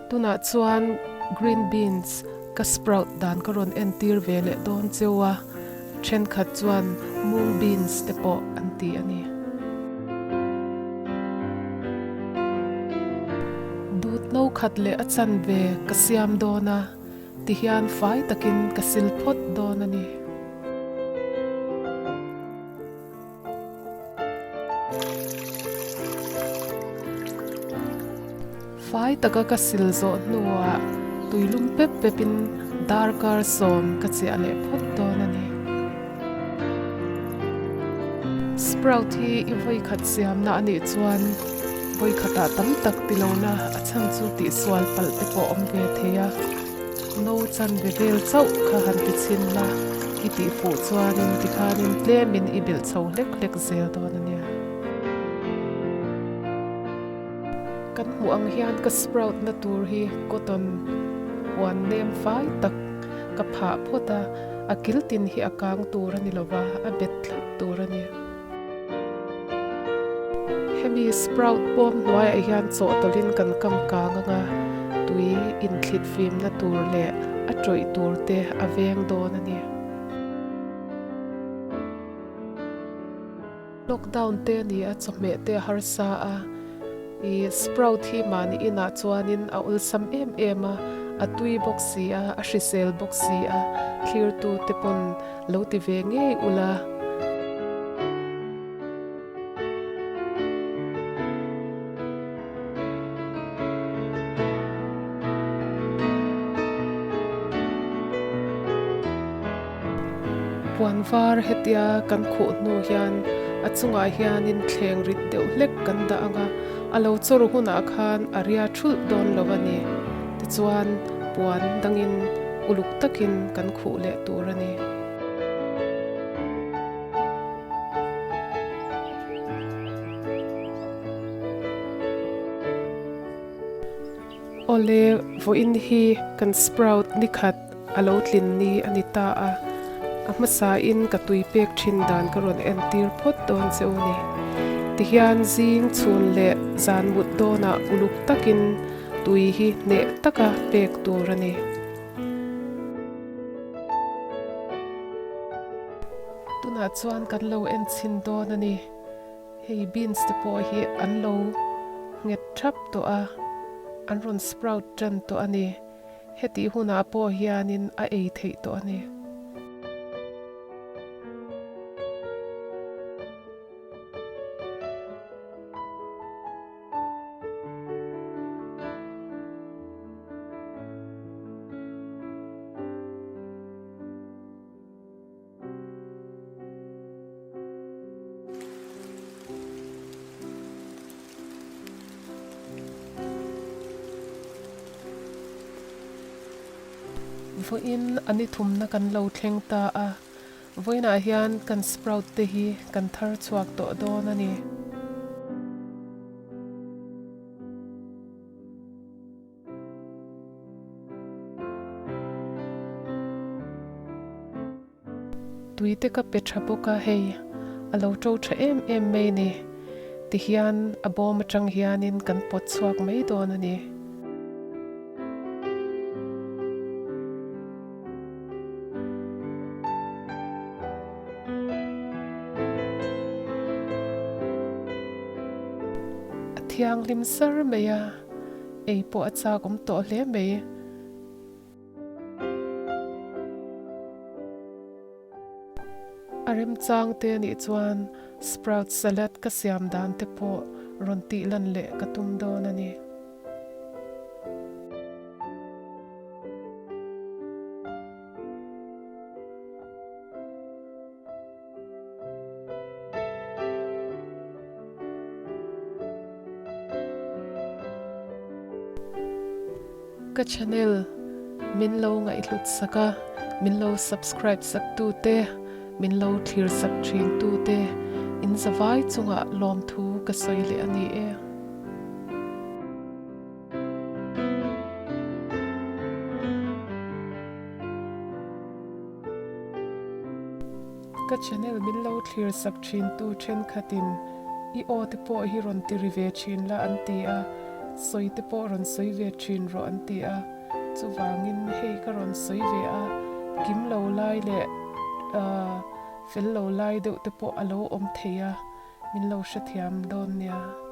Tunah chuan green beans ka sprout dan ka rawn entir ve leh dawn cheu a, thenkhat chuan mung beans te pawh an ti a ni. Dut no khat leh a chanve ka siam dawn a. Tihian fai takin ka sil phawt dawn a ni. Fai taka ka sil zawh hnuah tuilum pep pepin darkar sawm ka chiah leh phawt dawn a ni. Sprout hi i vawikhat siamna a nih chuan vawikhatah tam tak ti lohna a chhan chu tihsual palh te pawh awm ve thei a, no chan ve vel chauh kha han ti chhin la, i tih fuh chuanin tikhanin tlemin i belh chho hlek hlek zel dawn a nia. Kan hmuh ang hian ka sprout na tur hi cotton huan nem fai tak ka phah phawt a. A kil tin hi a kang tur a ni lova, a bet thlap tur a ni. Hemi sprout bawm hnuaiah hian chawhtawlhin kan kam kang anga tui inthlit fimna tur leh a tawih tur te a veng dawn a ni. Lockdown te a ni a, chawhmeh te a harsa a, ih sprout hi mahni inah chuanin a awlsam em em a, a tui bawk si a, a hrisel bawk si a, thlirtu te pawn lo ti ve ngei ula. Puan var hetia kan khuh hnu hian a chungah hianin thleng rit deuh hlek kan dah ang a, a lo chawr hunah khan a ria thulh dawn lo a ni. Tichuan puan dangin uluk takin kan khuh leh tur a ni. Awle, vawiin hi kan sprout nikhat a lo tlin ni a ni ta a, a hmasain ka tui pek thin dan ka rawn entir phawt dawn che u ni. Tihian zing chhun leh zan mut dawnah uluk takin tui hi hneh taka pek tur a ni. Tunah chuan kan lo en chhin dawn a ni. Hei beans te pawh hi an lo nghet thap tawh a, an rawn sprout tan tawh a ni. Hetih hunah pawh hianin a ei theih tawh a ni. Vawiin a ni thumna kan lo thleng ta a, vawiinah hian kan sprout te hi kan thar chhuak tawh dawn a ni. Tui te ka pe tha bawk a hei a lo to tha em em mai ni tihian a bawm atang hianin kan pawt chhuak mai dawn a ni. A thianghlim sar mai a, ei pawh a chak awm tawh hle mai. A remchang te anih chuan sprout salad ka siam dan te pawh rawn tih lan leh ka tum dawn a ni. Ka channel min lo ngaihhlut sak a, min lo subscribe sak tu te, min lo thlir sak thin tu te in zavai chungah lawmthu ka sawi leh a ni e. Ka channel min lo thlir sak thin tu thenkhatin i aw te pawh hi rawn ti ri ve thin la an ti a, Sawi te pawh rawn sawi ve thin rawh an ti a, chuvangin hei ka rawn sawi ve a, kim lo lai leh fel lo lai deuh te pawh a lo awm thei a, min lo hrethiam dawn nia.